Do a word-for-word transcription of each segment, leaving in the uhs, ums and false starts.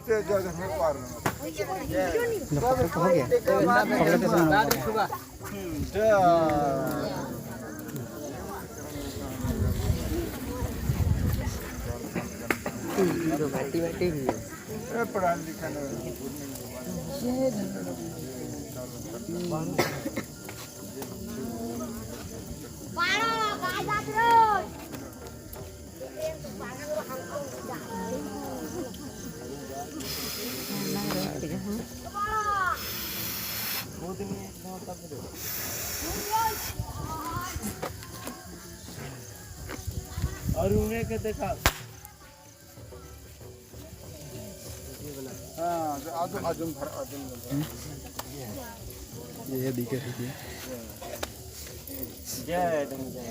लो, पकड़ के हो गया। पकड़ के सुनो। जो घाटी वाटी भी है। ए, पढ़ा लिखा ना। और उन्हें के देखा। हाँ, जो आजम, आजम भर, आजम भर। ये दिखे, ठीक है। जय धर्म, जय।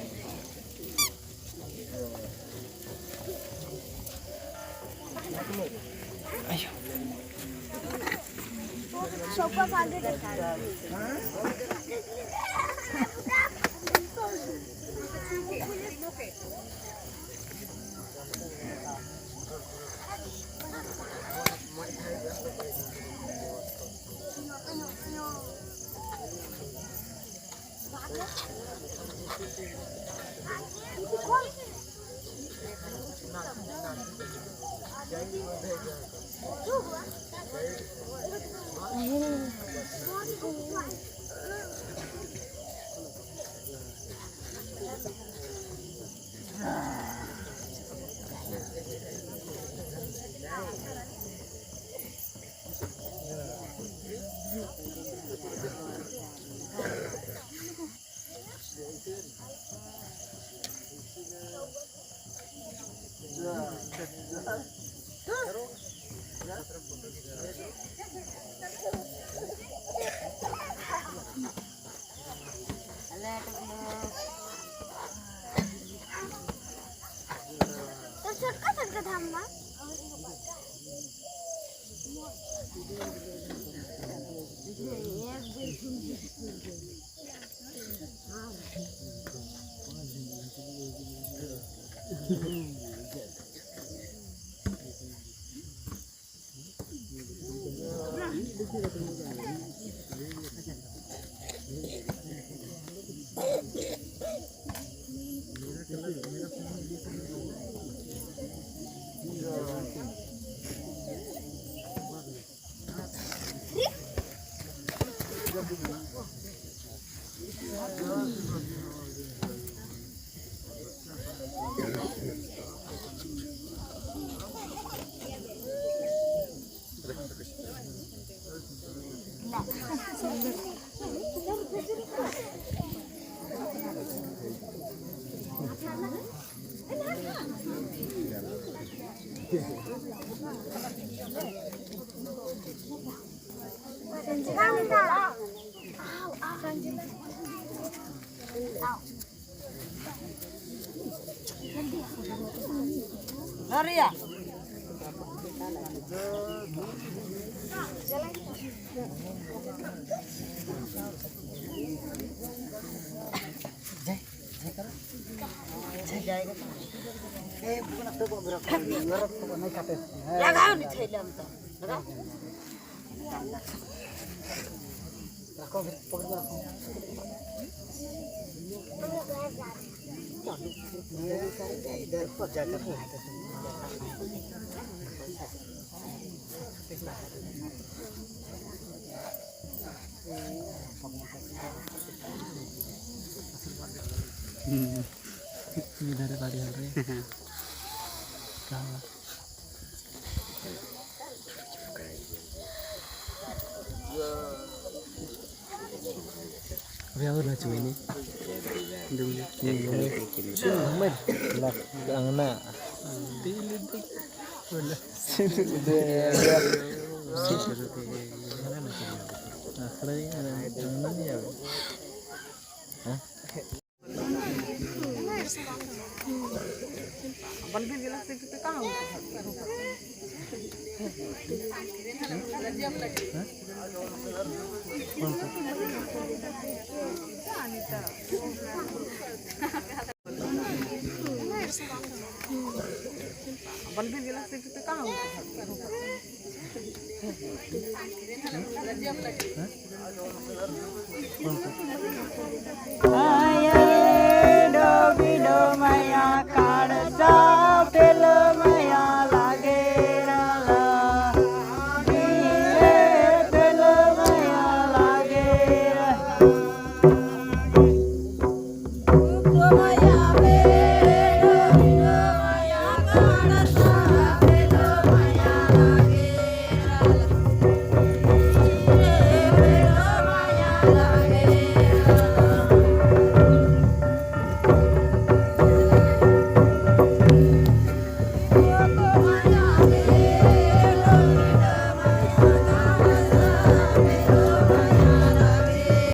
तो छोटका छोटका धाम बा। लगाओ नी थैला में तो, लगाओ। रखो, फिर पकड़ के रखो। इधर पर जाकर हम्म। इधर बारी हो रही है। कहाँ? अबे और ना छुई नहीं। नहीं, नहीं। हमर अंगना। अखड़ा ही अंगना नहीं आवे। हाँ? बलबीर गेला से तो कहाँ हो? आया रे डोबी डोमया काड़सा, पेलो मया लागे रला। ए पेलो मया लागे रला।